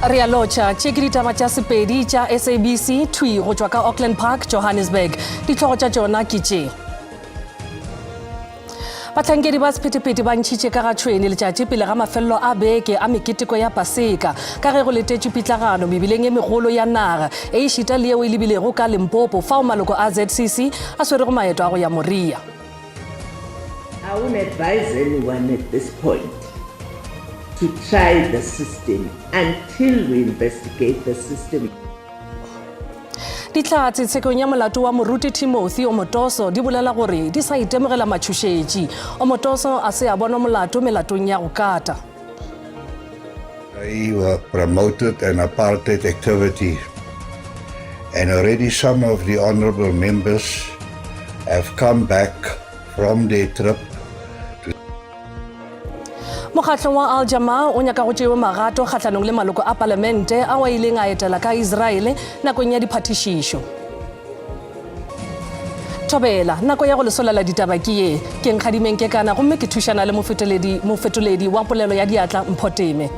Re a lotšha, tše ke ditaba tša Sepedi tša SABC thwi go tšwa ka Auckland Park, Johannesburg. Dihlogo tša tšona ke tše. Bahlankedi ba sephethephethe ba ntšhitše ka ga tšhwene letšatši pele ga mafelelo a beke a meketeko ya Paseka ka ge go letetšwe pitlagano mebileng e megolo ya naga e ešita le yeo e lebilego ka Limpopo fao maloko a ZCC a swerego maeto a go ya Moria. I won't advise anyone at this point to try the system until we investigate the system. Dihlatse tshekong ya molato wa Moruti Timothy Omotoso di bolela gore di sa itemogela matšhošetši. Omotoso a se a bonwa molato melatong ya go kata. They were promoted an apartheid activity and already some of the honorable members have come back from their trip to Mokgatlo wa Al Jamaa o nyaka go tšewe magato kgahlanong le maloko a palamente ao a ileng a etela ka Israele nakong ya diphathišišo. Thobela, nako ya go le solela ditaba ke ye. Ke Nkgadimeng Kekana gomme ke thušana le mofetoledi, mofetoledi wa polelo ya diatla Mpho Teme.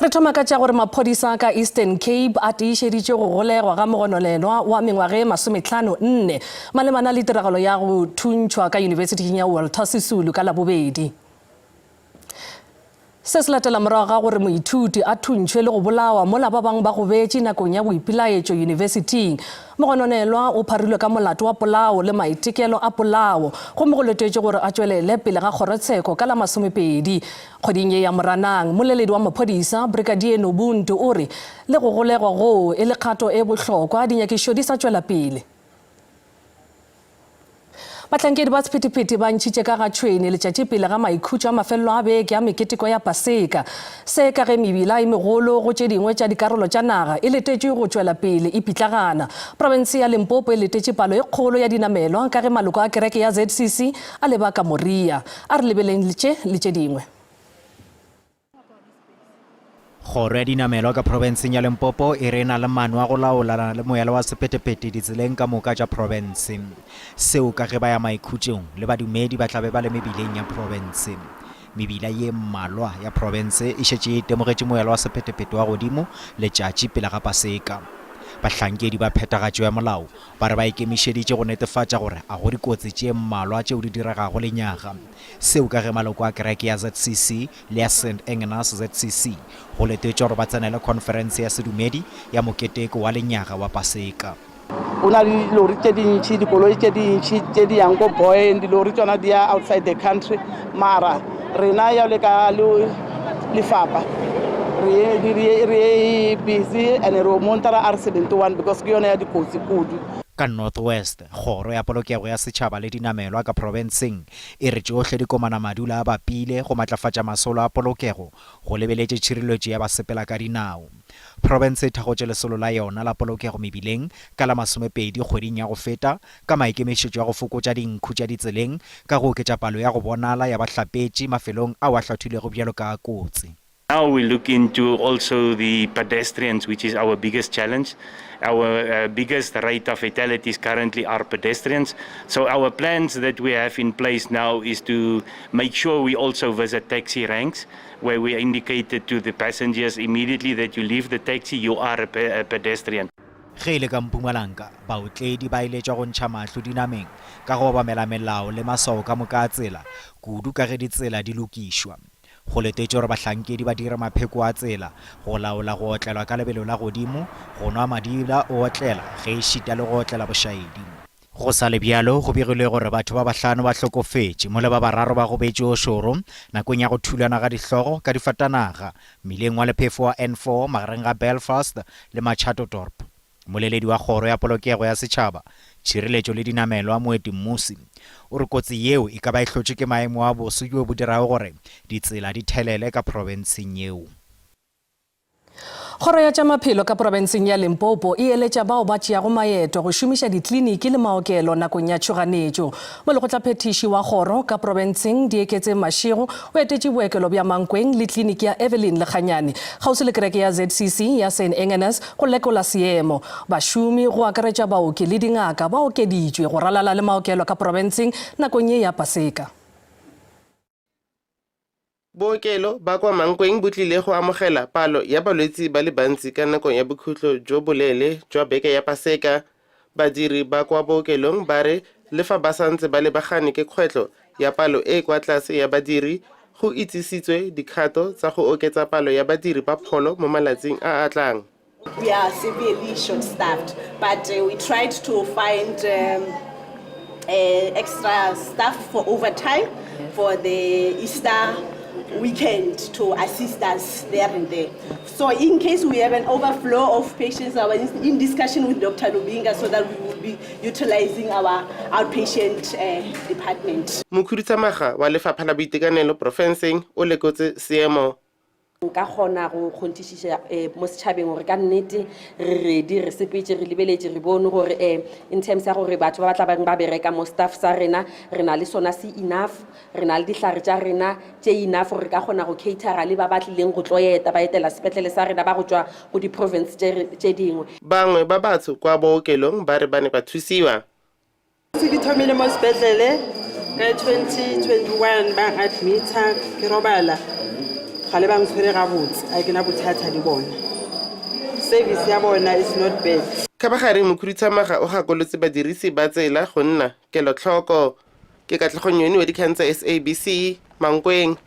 Re thoma ka tša gore maphodisa ka Eastern Cape a tiišeditše go golegwa ga mogononelwa wa mengwaga e masometlhano nne malebana le tiragalo ya go thuntšhwa ka Yunibesithing ya Walter Sisulu ka Labobedi. Se se latela morago ga gore moithuti a thuntšhwe le go bolawa mola ba bangwe ba gobetše nakong ya boipelaetšo yunibesithing. Mogononelwa o pharilwe ka molato wa polao le maitekelo a polao gomme go letetšwe gore a tšwelele pele ga kgorotsheko ka la masomepedi kgweding ye ya Moranang. Mmoleledi wa maphodisa, Brigadier Nobuntu o re le go golegwa goo e le kgato e bohlokwa, dinyakišišo di sa tšwela pele. Bahlankedi ba sephethephethe ba ntšhitše ka ga tšhwene letšatši pele ga maikhutšo a mafelelo a beke a meketeko ya Paseka. Se ka ge mebila e megolo go tše dingwe tša dikarolo tša naga e letetšwe go tšwela pele e pitlagana. Profense ya Limpopo e letetše palo e kgolo ya dinamelwa ka ge maloko a kereke ya ZCC a leba ka Moria. A re lebeleng tše le tše dingwe. Kgoro ya dinamelwa ka profenseng ya Limpopo e re e na le maano a go laolana le moela wa sephethephethe ditseleng ka moka tša profense. Seo ka ge ba ya maikhutšong le badumedi ba tla be ba le mebileng ya profense. Mebila ye mmalwa ya profense e šetše e itemogetše moela wa sephethephethe wa godimo letšatši pele ga Paseka. Bahlankedi ba phethagatšo ya molao ba re ba ikemišeditše go netefatša gore a go dikotsi tše mmalwa tšeo di diregago lenyaga. Seo ka ge maloko a kereke ya ZCC le ya St Agnes ZCC go letetšwe gore ba tsenele khonferense ya sedumedi ya moketeko wa lenyaga wa Paseka. Go na le dilori tše dintši, dikoloi tše dintši tše di yang ko Boyeng, dilori tsona di ya outside the country, mara rena ya le ka lefapha re re busy and re monitora R71 because ke yone ya dikotsi kudu. Ka North West, Kgoro ya Polokego ya Setšhaba le Dinamelwa ka profenseng e re tšohle dikomanamadulo a bapile go matlafatša masolo a polokego go lebeletše tšhireletšo ya basepelakadinao. Profense e thakgotše lesolo la yona la polokego mebileng ka la masomepedi kgweding ya go feta ka maikemišetšo a go fokotša dinkhu tša ditseleng ka go oketša palo ya go bonala ya bahlapetši mafelong ao a hlathilwego bjalo ka a kotsi. Now we look into also the pedestrians, which is our biggest challenge. Our uh, biggest rate of fatalities currently are pedestrians. So our plans that we have in place now is to make sure we also visit taxi ranks where we indicated to the passengers immediately that you leave the taxi, you are a, pe a pedestrian. Ge e le ka Mpumalanga, baotledi ba iletšwa go ntšha mahlo dinameng ka go obamela melao le maswao ka moka a tsela, kudu ka ge ditsela di lokišwa. Go letetšwe gore bahlankedi ba dire mapheko a tsela go laola go otlelwa ka lebelo la godimo, go nwa madila o otlela ge ešita le go otlela bošaedi. Go sa le bjalo, go begilwe gore batho ba bahlano ba hlokofetše mola ba bararo ba gobetše o šoro nakong ya go thulana ga dihlogo ka difatanaga mmileng wa lephefo wa N4 magareng ga Belfast le Machadodorp. Mmoleledi wa Kgoro ya Polokego ya Setšhaba, Tšhireletšo le Dinamelwa, Moeti Mmusi, o re kotsi yeo e ka ba e hlotšwe ke maemo a boso bjo bo dirago gore ditsela di thelele ka profenseng yeo. Kgoro ya tša maphelo ka profenseng ya Limpopo e eletša bao ba tšeago maeto go šomiša dikliniki le maokelo nakong ya tšhoganetšo. Molekgotlaphethiši wa kgoro ka profenseng Dieketseng Mashego o etetše bookelo bja Mankweng le kliniki ya Evelyn Lekganyane kgauswi le kereke ya ZCC ya St Engenes go lekola seemo. Bašomi go akaretša baoki le dingaka ba okeditšwe go ralala le maokelo ka profenseng nakong ye ya Paseka. Bookelo ba kwa Mankweng bo tlile go amogela palo ya balwetsi ba le bantsi ka nako ya bokhutlo jo boleele jwa beke ya Paseka. Badiri ba kwa bookelong ba re le fa ba santse ba lebagane ke kgwetlho ya palo e e kwa tlase ya badiri, go itsisitswe dikgato tsa go oketsa palo ya badiri ba pholo mo malatsing a a tlang. We are severely short staffed, but uh, we tried to find um, uh, extra staff for overtime for the Easter weekend to assist us there and there. So in case we have an overflow of patients, I was in discussion with Dr. Lubinga so that we will be utilizing our outpatient uh, department. Mokhuduthamaga wa Lefapha la Boitekanelo porofenseng o lekotse seemo. Nka kgona go kgonthišiša um mo setšhabeng gore ka nnete re ready, re sepetše, re lebeletše, re bone gore um in terms ya gore batho ba ba tla bang ba bereka mo staff sa rena re na le sona se enough, re na le dihlare tša rena tše enough gore re ka kgona go catera le ba ba tlileng go tlo eta ba etela sepetlele sa rena ba go tšwa go di-province tše dingwe. Bangwe ba batho kwa bookelong ba re ba ne ba thusiwa. Se ke thomile mo sepetlele ka 2021 ba admita ke robala ga le ba ntshwere gabotse a ke na bothata le bona service ya bona is not bad. Kgabagare mokhuduthamaga o gakolotse badirisi ba tsela go nna kelotlhoko. Ke Katlego Nyoni wa dikgang tsa SABC, Mankweng.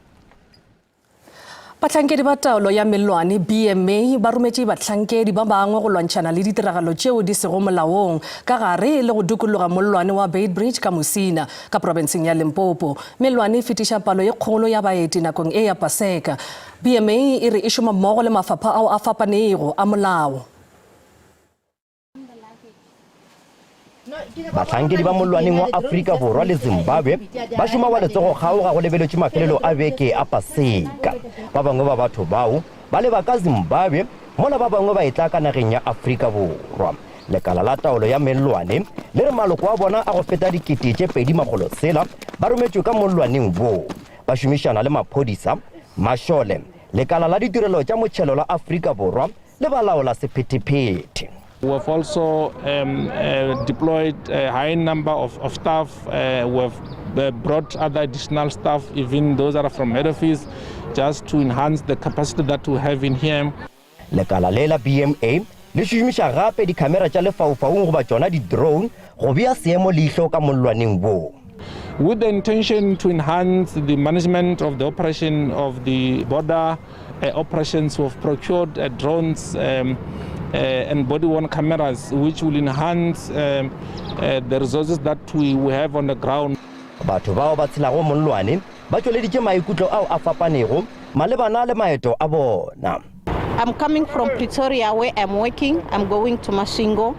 Bahlankedi ba taolo ya mellwane, BMA, ba rometše bahlankedi ba bangwe go lwantšhana le ditiragalo tšeo di sego molaong ka gare le go dikologa mollwane wa Beitbridge ka Musina ka profenseng ya Limpopo. Mellwane e fetiša palo e kgolo ya baeti nakong e ya Paseka. BMA e re e šoma mmogo le mafapha ao a fapanego a molao. Bahlankedi ba mollwaneng wa Afrika Borwa le Zimbabwe ba šoma wa letsogo kgaoga go lebeletšwe mafelelo a beke a Paseka. Ba bangwe ba batho bao ba leba ka Zimbabwe mola ba bangwe ba etla ka nageng ya Afrika Borwa. Lekala la taolo ya mellwane le re maloko a bona a go feta 2600 ba rometšwe ka mollwaneng wo ba šomišana le maphodisa, mašole, lekala la ditirelo tša motšhelo la Afrika Borwa le balaola sephethephethe. We have also um, uh, deployed a high number of, of staff. Uh, we have uh, brought other additional staff, even those that are from head office, just to enhance the capacity that we have in here. Lekala le la BMA le šomiša gape dikhamera tša lefaufaung goba tšona di-drone go bea seemo leihlo ka mollwaneng wo. With the intention to enhance the management of the operation of the border uh, operations, we've procured uh, drones um, uh, and body-worn cameras, which will enhance um, uh, the resources that we, we have on the ground. Batho bao ba tshelago mollwane ba tšweleditše maikutlo ao a fapanego malebana le maeto a bona. I'm coming from Pretoria where I'm working. I'm going to Masvingo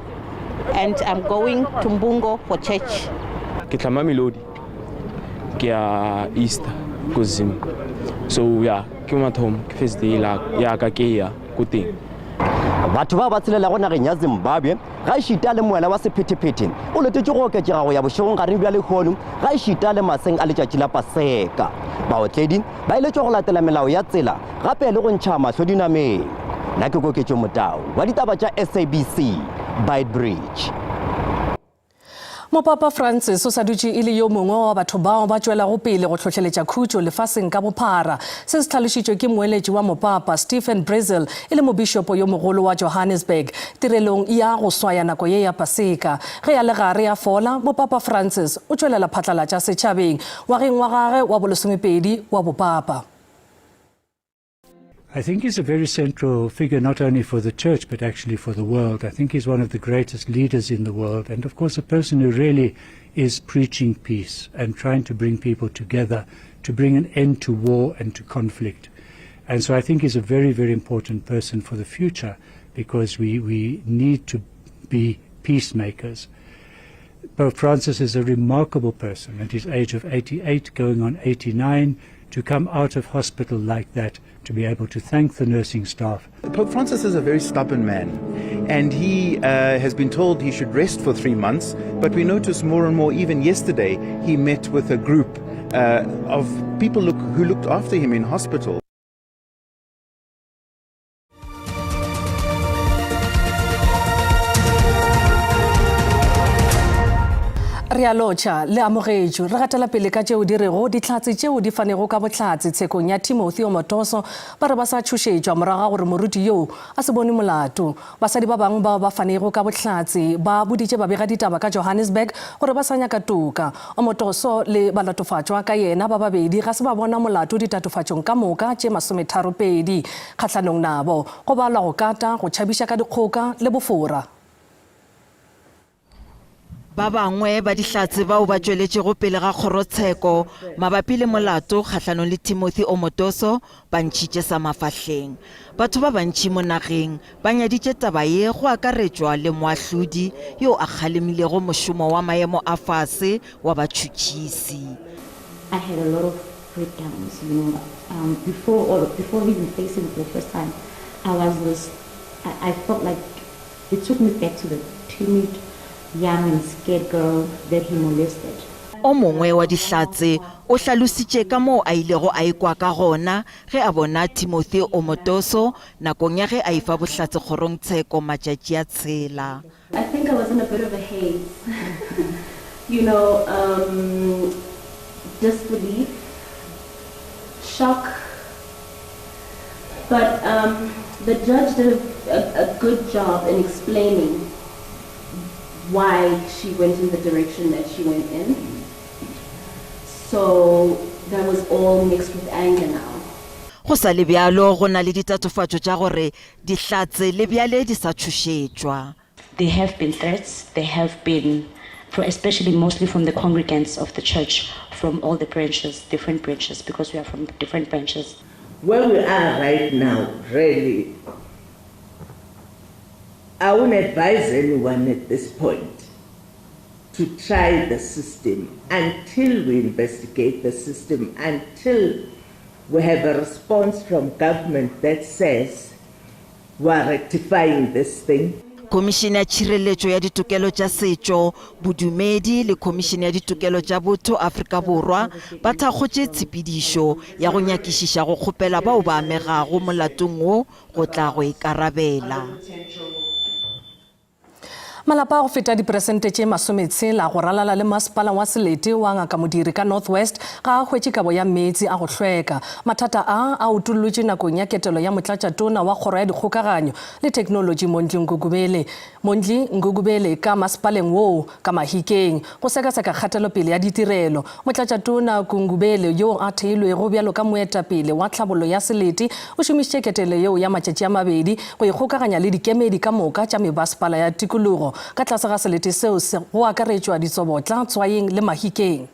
and I'm going to Mbungo for church. Ke tla Mamelodi ke ya Easter ko Zim. So yeah, ke mathomo ke first day la ya ka ke ya ko teng. Batho bao ba tshelelago nageng ya Zimbabwe gaešita le moela wa sephethephethe o letetše go oketšega go ya bošegong gareng bja lehono gaešita le maseng a letšatši la Paseka. Baotledi ba eletšwa go latela melao ya tsela gape le go ntšha mahlo dinameng. Nna ke Koketšo Motau wa ditaba tša SABC, Beitbridge. Mopapa Francis o sa dutše e le yo mongwe wa batho bao ba tšwelago pele go hlohleletša khutšo lefaseng ka bophara. Se se hlalošitšwe ke moeletši wa mopapa Stephen Brazil e le mobišopo yo mogolo wa Johannesburg tirelong ya go swaya nako ye ya Paseka. Ge a le gare a fola, Mopapa Francis o tšwelela phatlalatša setšhabeng ngwageng wa gagwe wa bolesomepedi wa bopapa. I think he's a very central figure, not only for the church, but actually for the world. I think he's one of the greatest leaders in the world, and of course, a person who really is preaching peace and trying to bring people together to bring an end to war and to conflict. And so I think he's a very, very important person for the future because we, we need to be peacemakers. Pope Francis is a remarkable person at his age of 88, going on 89. To come out of hospital like that, to be able to thank the nursing staff. Pope Francis is a very stubborn man, and he uh, has been told he should rest for three months. But we notice more and more, even yesterday, he met with a group uh, of people look, who looked after him in hospital. Re a lotšha le amogetšwe. Re gatela pele ka tšeo di rego dihlatse tšeo di fanego ka bohlatse tshekong ya Timothy Omotoso ba re ba sa tšhošetšwa morago ga gore moruti yoo a se bonwe molato. Basadi ba bangwe bao ba fanego ka bohlatse ba boditše babegaditaba ka Johannesburg gore ba sa nyaka toka. Omotoso le balatofatšwa ka yena ba babedi ga se ba bona molato ditatofatšong ka moka tše masometharopedi kgahlanong nabo, go balwa go kata, go tšhabiša ka dikgoka le bofora. Ba bangwe ba Dihlatse bao ba tšweletšego pele ga kgorotsheko mabapi le molato kgahlanong le Timothy Omotoso ba ntšhitše sa mafahleng. Batho ba bantši mo nageng ba nyaditše taba ye go akaretšwa le moahlodi yo a kgalemilego mošomo wa maemo a fase wa batšhutšhisi. I had a lot of breakdowns, you know, um, before or before even facing for the first time, I was this, I, I felt like It took me back to the timid, young and scared girl that he molested. O mongwe wa Dihlatse o hlalositše ka moo a ilego a ikwa ka gona ge a bona Timothy Omotoso nakong ya ge a efa bohlatse kgorongtsheko matšatši a tshela. I think I was in a bit of a haze, you know, um, disbelief, shock, But um, the judge did a, a, a good job in explaining why she went in the direction that she went in. So that was all mixed with anger now. Go sa le bjalo, go na le ditatofatšo tša gore Dihlatse le bjale di sa tšhošetšwa. There have been threats, there have been, especially mostly from the congregants of the church, from all the branches, different branches, because we are from different branches. Where we are right now, really, I wouldn't advise anyone at this point to try the system until we investigate the system, until we have a response from government that says We are rectifying this thing. Khomišene ya Tšhireletšo ya Ditokelo tša Setšo, Bodumedi le Khomišene ya Ditokelo tša Botho Afrika Borwa ba thakgotše tshepedišo ya go nyakišiša go kgopela bao ba amegago molatong wo go tla go ikarabela. Malapa a go feta diperesente tše masometshela go ralala le masepala wa selete wa Ngaka Modiri ka North West ga a hwetše kabo ya meetse a go hlweka. Mathata a a utollotšwe nakong ya ketelo ya motlatšatona wa kgoro ya dikgokaganyo le theknolotši Mondli Ngugubele Mondli Ngugubele ka masepaleng woo ka Mahikeng go sekaseka kgatelopele ya ditirelo. Motlatšatona Gungubele yo a theilwego bjalo ka moetapele wa tlhabollo ya selete o šomišitše ketelo yeo ya matšatši a mabedi go ikgokaganya le dikemedi ka moka tša mebasepala ya tikologo ka tlase ga selete seo go akaretšwa Ditsobotla, Tswaing le Mahikeng.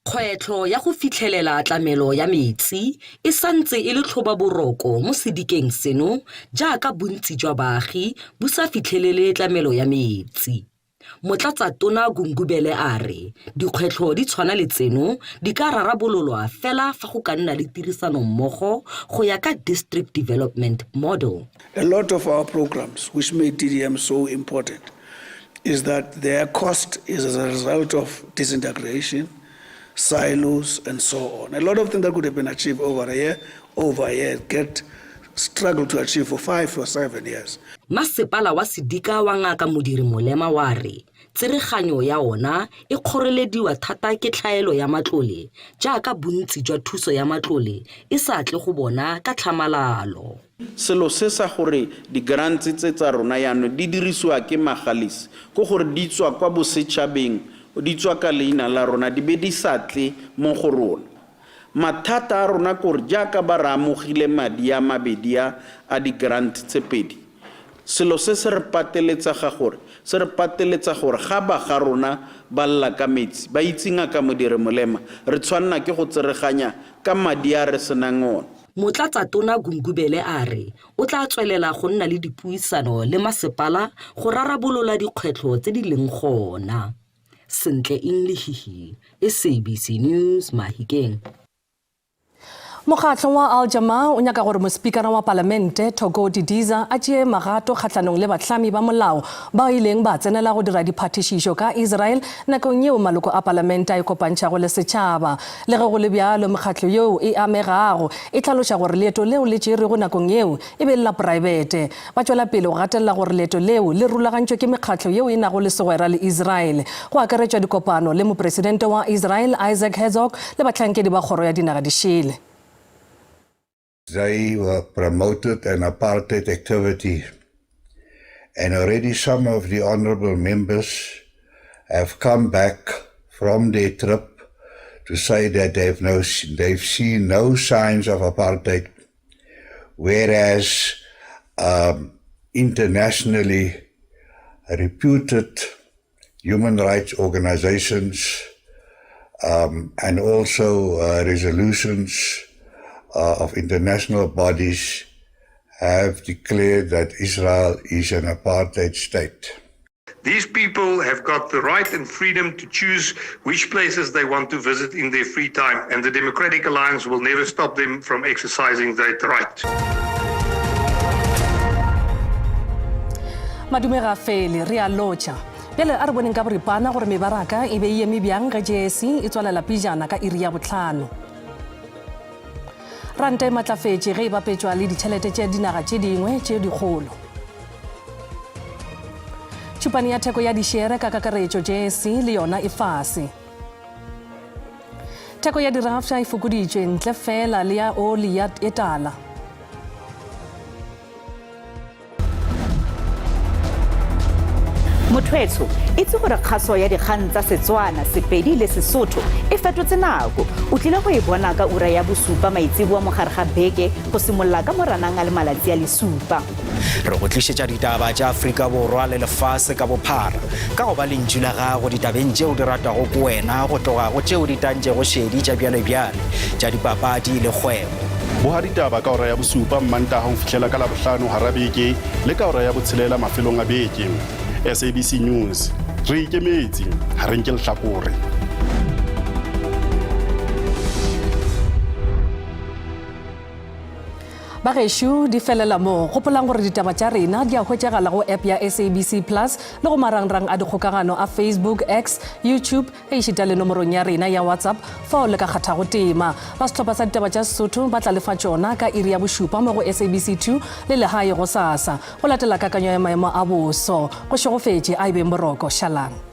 Kgwetlho ya go fitlhelela tlamelo ya metsi e santse e le tlhobaboroko mo sedikeng seno jaaka bontsi jwa baagi bo sa fitlhelele tlamelo ya metsi. Motlatsatona Gungubele a re dikgwetlho di tshwana le tseno di ka rarabololwa fela fa go ka nna le tirisanommogo go ya ka District Development Model. A lot of our programs which made DDM so important is that their cost is as a result of disintegration, silos and so on. A lot of things that could have been achieved over a year, over a year, get struggle to achieve for five or seven years. Masepala wa Sedika wa Ngaka Modiri Molema wa re tsereganyo ya ona e kgorelediwa thata ke tlhaelo ya matlole jaaka bontsi jwa thuso ya matlole e sa tle go bona ka tlhamalalo. Selo se sa gore di-grants tse tsa rona jaanong di dirisiwa ke Magalies, ke gore di tswa kwa bosetšhabeng, di tswa ka leina la rona, di be di sa tle mo go rona. Mathata a rona ke gore jaaka ba re amogile madi a mabedi a a di-grant tse pedi, selo se se re pateletsa ga gore, se re pateletsa gore ga ba ga rona ba lla ka metsi, ba itse Ngaka Modiri Molema, re tshwanna ke go tsereganya ka madi a re senang ona. Motlatsatona Gungubele a re o tla tswelela go nna le dipuisano le masepala go rarabolola dikgwetlho tse di leng gona. Sentle Inlihihi, SABC News, Mahikeng. Mokgatlo wa Al Jamaa o nyaka gore mospikara wa palamente Thoko Didiza a tšee magato kgahlanong le bahlami ba molao bao ileng ba tsenela go dira diphathišišo ka Israel nakong yeo maloko a palamente a ikopantšhago le setšhaba. Le ge go le bjalo, mekgatlo yeo e amegago e hlaloša gore leeto leo le tšerwego nakong yeo e be e le la poraebete. Ba tšwela pele go gatelela gore leeto leo le rulagantšwe ke mekgatlo yeo e nago le segwera le Israel, go akaretšwa dikopano le Mopresidente wa Israel Isaac Herzog le bahlankedi ba Kgoro ya Dinaga Dišele. They were promoted an apartheid activity and already some of the honourable members have come back from their trip to say that they've, no, they've seen no signs of apartheid whereas um, internationally reputed human rights organizations um, and also uh, resolutions uh, of international bodies have declared that Israel is an apartheid state. These people have got the right and freedom to choose which places they want to visit in their free time, and the Democratic Alliance will never stop them from exercising that right. Madume ga fele, re a lotšha. Bjale a re boneng ka boripana gore mebaraka e be e eme bjang ge JSE e tswalela pejana ka iri ya bohlano. Ranta e matlafetše ge e bapetšwa le ditšhelete tša dinaga tše dingwe tše dikgolo. Tšhupane ya theko ya dišere ka kakaretšo JSE le yona e fase. Theko ya dirafša e fokoditšwe ntle feela le ya oli ya e tala. Motho etsho, itse gore kgaso ya dikgang tsa Setswana, Sepedi le Sesotho e fetotse nako. O tlile go e bona ka ura ya bosupa maitseboa mo gare ga beke go simolola ka Moranang a le malatsi a le supa. Re go tlišetša ditaba tša Afrika Borwa le lefase ka bophara ka go ba lentšu la gago ditabeng tšeo di ratwago ke wena go tloga go tšeo di tantšego šedi tša bjalebjale tša dipapadi le kgwebo. Boga ditaba ka ora ya bosupa Mmantaga go fihlela ka Labohlano gara beke le ka ora ya botshelela mafelong a beke. SABC News, re ikemetše, ga re nke lehlakore. Bagešo, di felela mo. Gopolang gore ditaba tša rena di a hwetšagala go app ya SABC Plus le go marangrang a dikgokagano a Facebook, X, YouTube, Gaešita le nomorong ya rena ya WhatsApp fao le ka kgathago tema. Ba sehlopha sa ditaba tša Sesotho ba tla le fa tšona ka iri ya bošupa mo go SABC 2 le Legae gosasa. Go latela kakanyo ya maemo a boso. Go šegofetše, a e beng boroko. Šalang.